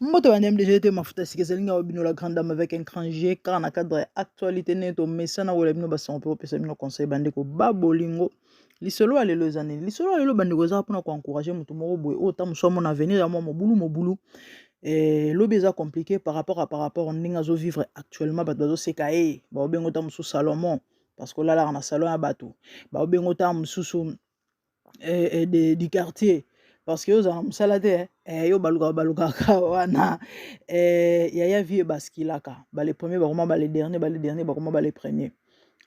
Mbote ba MDG te mafuta sika ezali nga bino la grande dame avec un grand G car na cadre ya actualité nde tomesana kola bino basango mpe kopesa bino conseil bandeko ba bolingo. Lisolo ya lelo eza nini? Lisolo ya lelo bandeko eza mpona koencourage moto moko boye oyo ta mosu amona avenir ya mwa mobulu mobulu, lobi eza compliqué par rapport ndenge azovivre actuellement. Bato bazoseka ye, baobengo ta mosusu Salomon parce que olalaka na salon ya bato, baobengo ta mosusu du quartier parce que ozala na mosala te, yo balukaka balukaka wana. Yaya, vie ebaskilaka, bale premier bakoma bale dernier, bale dernier bakoma bale premier.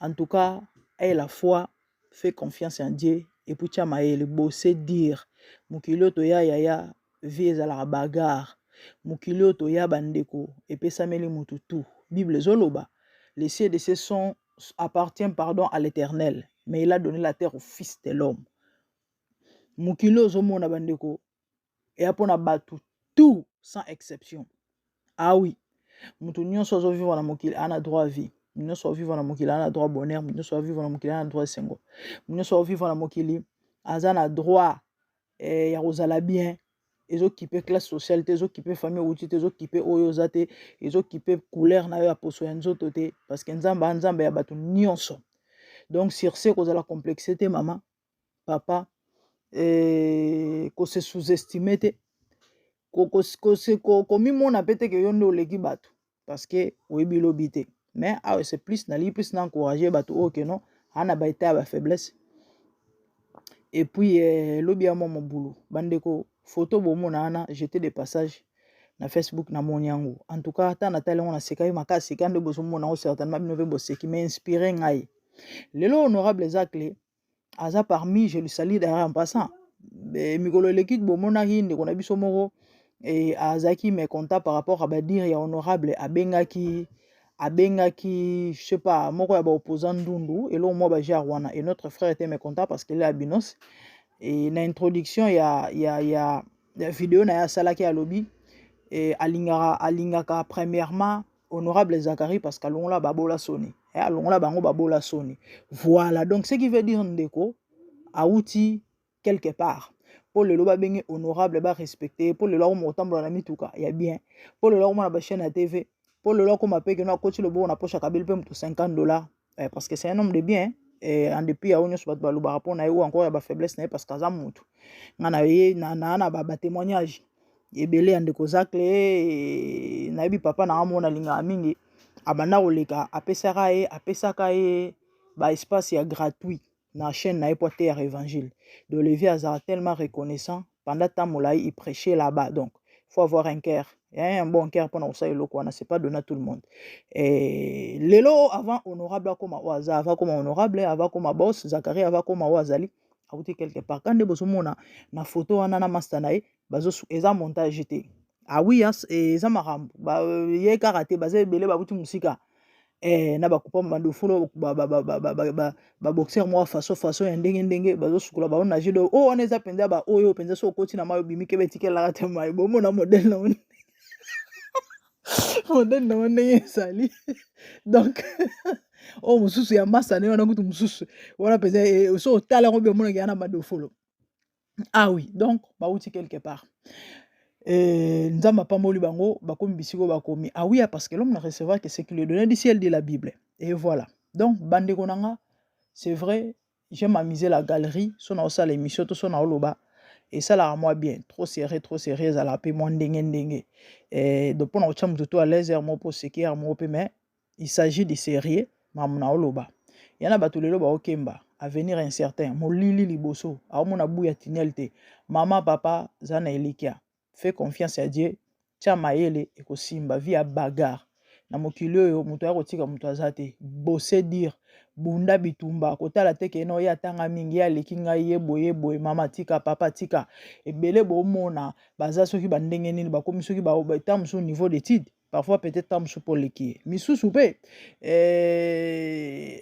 En tout cas, aie la foi, fais confiance en Dieu et puis tia mayele, bose dire mokili oyo toya. Yaya, vie ezalaka bagarre. Mokili oyo toya, bandeko, epesameli mutu tu. Bible ezoloba: les cieux de ce sont appartient, pardon, à l'Éternel, mais il a donné la terre au fils de l'homme. Mokili oyo ozomona, bandeko, eya mpona bato tout sans exception. Ah oui, moto nyonso azovivre na mokili aza na droit à vie, moto nyonso azovivre na mokili aza na droit bonheur, moto nyonso azovivre na mokili aza na droit esengo, moto nyonso azovivre na mokili aza na droit ya kozala bien. Ezokipe classe sociale te, ezokipe famille outi te, ezokipe oyo oza te, ezokipe couleur na yo ya poso ya nzoto te, parce que Nzambe aza Nzambe ya bato nyonso. Donc sur ce, kozala complexe te, mama, papa, kose sous-estime te, komimona mpe te ke yo nde oleki bato, parce que oyebi lobi te. Mais awa c'est plus, nalingi plus na encourage bato oyo keno aa na baétat ya bafaiblesse et puis lobi ya mwa mobulu. Bandeko, photo bomona wana, j'étais de passage na Facebook, namoni yango. En tout cas, ata natali yango, nasekaki makasi. Ka nde bozomona yango, certainement bino mpe boseki, mais inspiré ngai lelo. Honorable Zacle aza parmi, je le salue d'ailleurs en passant. Mikolo eleki, bomonaki ndeko na biso moko azalaki mécontent par rapport à badires ya honorable. Abengaki, je sais pas, moko ya baopposant ndundu, eloko mwa bagenre wana, et notre frère était mécontent parce qu'il est albinos. Et na introduction ya video na ye asalaki, alobi alingaka premièrement honorable Zacharie parce qu'alongola babola soni, alongola bango babola soni. Voilà, donc ce qui veut dire ndeko awuti quelque part mpo lelo babenge honorable, barespecte mpo lelo akoma kotambola na mituka ya bien, mpo lelo akoma na bachaîne ya TV, mpo lelo akoma mpe keno akoti loboko na poche, akabeli mpe moto 50 $, parce que c'est un homme de bien. En dépit ya oyo nyonso bato balobaka mpo na ye ou encore ya bafaiblesse na ye, parce que aza motu, nga na ye na na batémoignage ebele ya ndeko Zacle. Nayebi papa na nga moko nalingaka mingi, abanda koleka, apesaka ye baespace ya gratuit na chaîne na ye po ateya évangile. Donc levi azala tellement reconnaissant pendant temps molai, il prêchait là-bas. Donc faut avoir un cœur, un bon cœur mpona kosala eloko wana, c'est pas donné à tout le monde. Et lelo, avant honorable akoma oyo aza, avant akoma honorable, avant akoma boss Zacharie, avant akoma oyo azali, awuti quelque part. Ka nde bozomona na photo wana na master na ye, eza montage te. Ah oui, eza makambo ye kaka te, baza ebele, babuti mosika na bakupa mandofulo, baboxer moko façon façon ya ndenge ndenge, bazosukola bao nage. Do oyo wana eza mpenza baoyo mpenza so okoti na mai, obimi, kebe etikelaka te mai. Bomona modèle nango, modèle nango ndenge ezali. Donc oyo mosusu ya masa nde wana kutu mosusu wana mpenza so otala yango, omonaki ya na madofolo. Ah oui, donc bauti quelque part, Nzambe apamboli bango, bakomi bisika oyo bakomi. Ah oui, parce que l'homme ne recevra que ce qu'il lui donné du ciel, dit la Bible. Et voilà, donc bandeko na nga, c'est vrai, j'aime amuser la galerie. So na osala émission to so na oloba, esalaka mwa bien. Trop serré, trop serré ezalaka mpe mwa ndenge ndenge. Donc mpona kotia moto to à l'aise heure moko mpo oseki heure moko mpe, mais il s'agit de sérieux. Makambo na oloba ya na bato lelo baokemba, avenir incertain, molili liboso, aomona bu ya tunnel te. Mama, papa, za na elikya, fais confiance à Dieu, tia mayele, ekosimba. Vie ya bagarre na mokili oyo, moto aya kotika moto aza te. Bose dire, bunda bitumba, kotala te ke no ye atanga mingi, ye aleki ngai, ye boye boye. Mama tika, papa tika. Ebele bomona baza soki bandenge nini, bakomi soki ta mosusu niveau d'étude, parfois peut-être ta mosusu mpo oleki ye, misusu mpe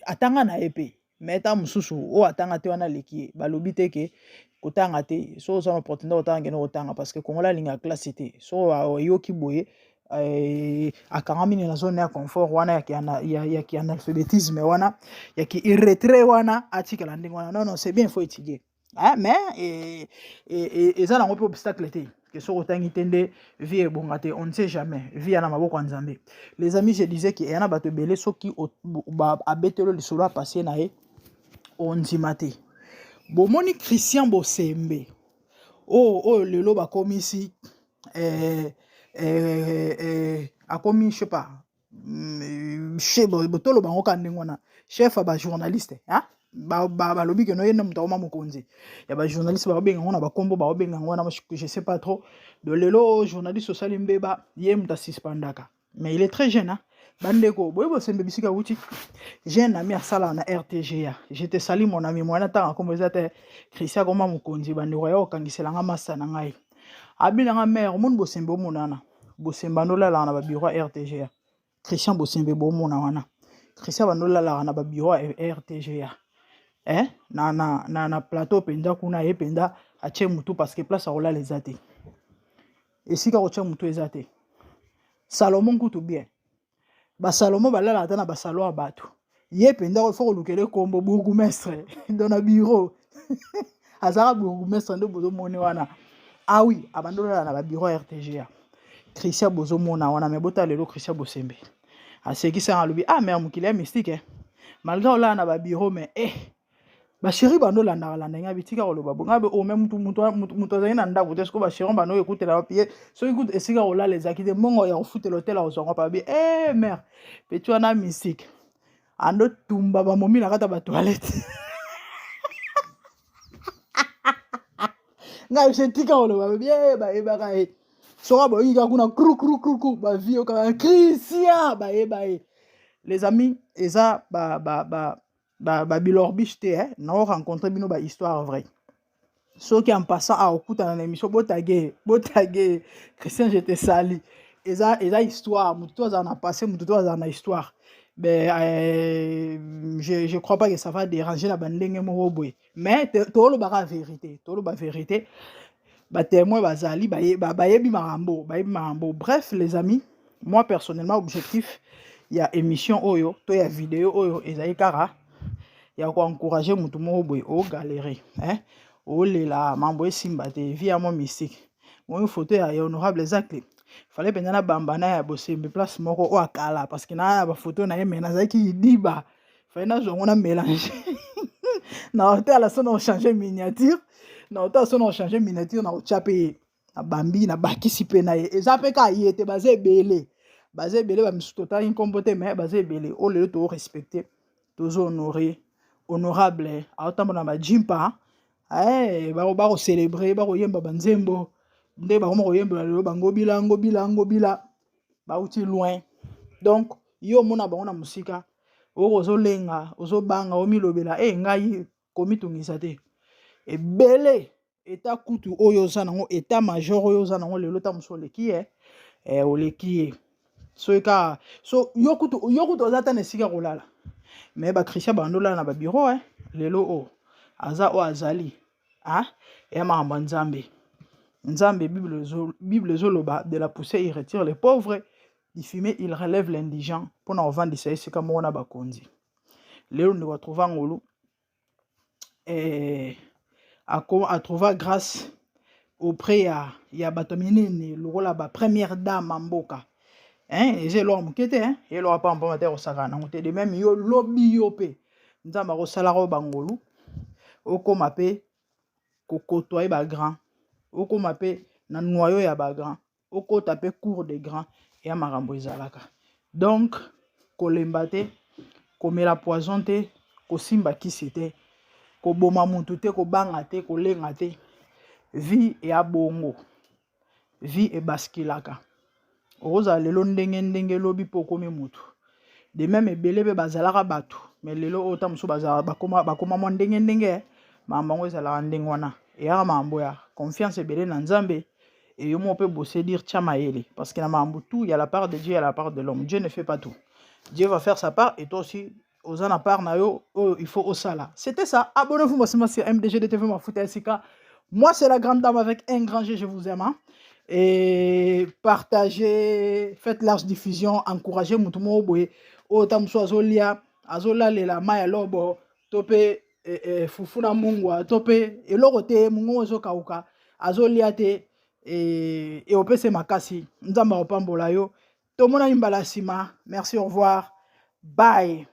atanga na ye mpe, mais ta mosusu oyo atanga te wana aleki ye. Balobi te ke kotanga te. So oza na opportunité kotanga, kende kotanga, parce que Kongola alingaka classe te. So oyoki boye, akangami na zone ya confort wana ya ki analphabétisme wana, ya ki illettré wana, atikala ndenge wana. Non, non, c'est bien, il faut étudier, hein, mais eza nango mpe obstacle te. Que soki otangi te nde vie ebonga te, on ne sait jamais, vie ya na maboko ya Nzambe. Les amis, je disais que eya na bato ebele soki abetelo lisolo ya passe na ye, ondima te. Bomoni Christian Bosembe oyo oyo lelo bakomisi akomi, je sais pas, toloba yango kaka ndenge wana, chef ya bajournaliste. Balobi ke no, ye nde moto akoma mokonzi ya bajournaliste. Baobenga yango na bakombo, baobenga yango wana, je sais pas trop. De lelo journaliste osali mbeba, ye moto asuspendaka. Mais il est très jeune, hein? Bandeko, boye Bosembe bisika wuti, jeune ami asalaka na RTGA, je te sali mon ami. Mwana ntango akombo eza te Christian akoma mokonzi. Bandeko, ya kokangiselanga masa na ngai, abinanga mare. Omoni Bosembe, omonana Bosembe andolalaka na babureau ya RTGA. Christian Bosembe, bomona wana Christian bandolalaka na babureau ya RTGA, eh? Na plateau mpenza kuna, ye mpenza atie mutu parce que place akolala eza te, esika kotia mutu eza te. Salomon kutu bien, basalomo balalaka ata na basalon ya bato. Ye mpenza il faut kolukela ekombo bourgmestre. Donc na bureau azalaka bourgmestre nde bozomoni wana. Ah oui, abandi olala na babureau ya RTGA, Christian bozomona wana. Me botala lelo Christian Bosembe asekisanga, alobi: "Ah mare, mokili ya mystique, eh. Malgré olala na babureau, mais eh, bachéri bando olandaka landa ngai." Bitika koloba bo ngai ome mutu azali na ndako te. Siko bachéri bando oyo ekutela wapi ye soki kutu esika kolala ezalaki te, mbongo ya kofutela hotel akozwango pa? Bi e mare, petit wana mystique, ando tumba bamomi na kati ya batoilette. Ngai biso etika koloba bie, bayebaka ye soki boyoki kaka kuna kru kru kru kru, bavie kaka Christian, bayeba ye. Les amis, eza ba ba ba ba ba bilorbiche te, eh? Nao rencontre bino ba histoire vraie. Soki en passant akokutana na émission, botage, botage Christian, je te sali. Eza histoire, motu to azala na passé, motu to azala na histoire. Mais je crois pas que ça va déranger na bandenge moko boye, mais tolobaka vérité, toloba vérité. Batémoin bazali, bayebi makambo, bayebi makambo. Bref, les amis, moi personnellement, objectif ya émission oyo to ya vidéo oyo ezali kaka ya koencourage motu moko boye ogalere, hein? Olela mambo esimba te, vie ya mwa mystique. Oyo photo ya honorable Zacle, fallait mpenza na bamba na ya Bosembe place moko oyo akala, parce que na bafoto na ye, me nazalaki diba, fallait nazwa yango na mélange na hôtel so na ochange miniature, na hôtel so na ochange miniature, na kotya mpe ye na bambi, na bakisi mpe na ye. Eza mpe kaka ye te, baza ebele, baza ebele. Bamisusu totalaki nkombo te, me baza ebele. Oyo lelo torespecte, tozo honore honorable, aotambola na bajimpa, bakocelebre, bakoyemba banzembo nde bakoma koyembela lelo bangobila ngobila ngobila. Bauti loin, donc yo omona bango na mosika, oyo ozolenga, ozobanga, omilobela e ngai komitungisa te. Ebele eta kutu oyo oza nango, état major oyo oza nango lelo, ta mosu oleki ye, oleki ye. Soki kaka so yo kutu oza ata na esika kolala, me bachristian bandolala na babureau, eh. Lelo oyo aza oyo azali, ah, eya makambo ya Nzambe. Nzambe, Bible ezoloba: "De la poussière il retire les pauvres, du fumier il relève l'indigent", mpona kovandisa esika moko na bakonzi. Lelo ndeko atrouva ngolu, atrouva grâce auprès ya bato minene lokola bapremière dame ya mboka, hein? Eza eloko moke te, hein? Eloko pambapamba te, kosakana nango te. De même yo, lobi yo mpe Nzambe akosalaka oyo bangolu, okóma mpe kokotoye bagrand, okóma mpe na noyau ya bagrand, okota mpe cour de grand ya makambo ezalaka. Donc kolemba te, komela poison te, kosimba kisi te, koboma mutu te, kobanga te, kolenga te. Vie eya bongo, vie ebaskilaka. Okozala lelo ndenge ndenge, elobi mpo okomi mutu. De même ebele mpe bazalaka bato, mais lelo oyo ta mosusu bazala bakoma mwa ndenge ndenge. Makambo yango ezalaka ndenge wana, eyaka makambo ya confiance ebele na Nzambe. Eyo moko mpe bose dire tia mayele, parce que na makambo tout, ya la part de Dieu, ya la part de l'homme, Dieu ne fait pas tout. Dieu va faire sa part et toi aussi oza na part na yo oyo il faut osala. C'était ça. Abonnez-vous massivement sur MDG TV Mafuta ya Sika. Moi, c'est la grande dame avec un grand G, je vous aime, hein? Et partagez, faites large diffusion, encouragez mutu moko boye oyo ta mosusu azolia, azolalela mai ya lobo to mpe fufu na mungwa to mpe eloko te, mongongo ezokauka, azolia te. E opesa makasi. Nzambe akopambola yo. Tomonani mbala nsima. Merci, au revoir, bye.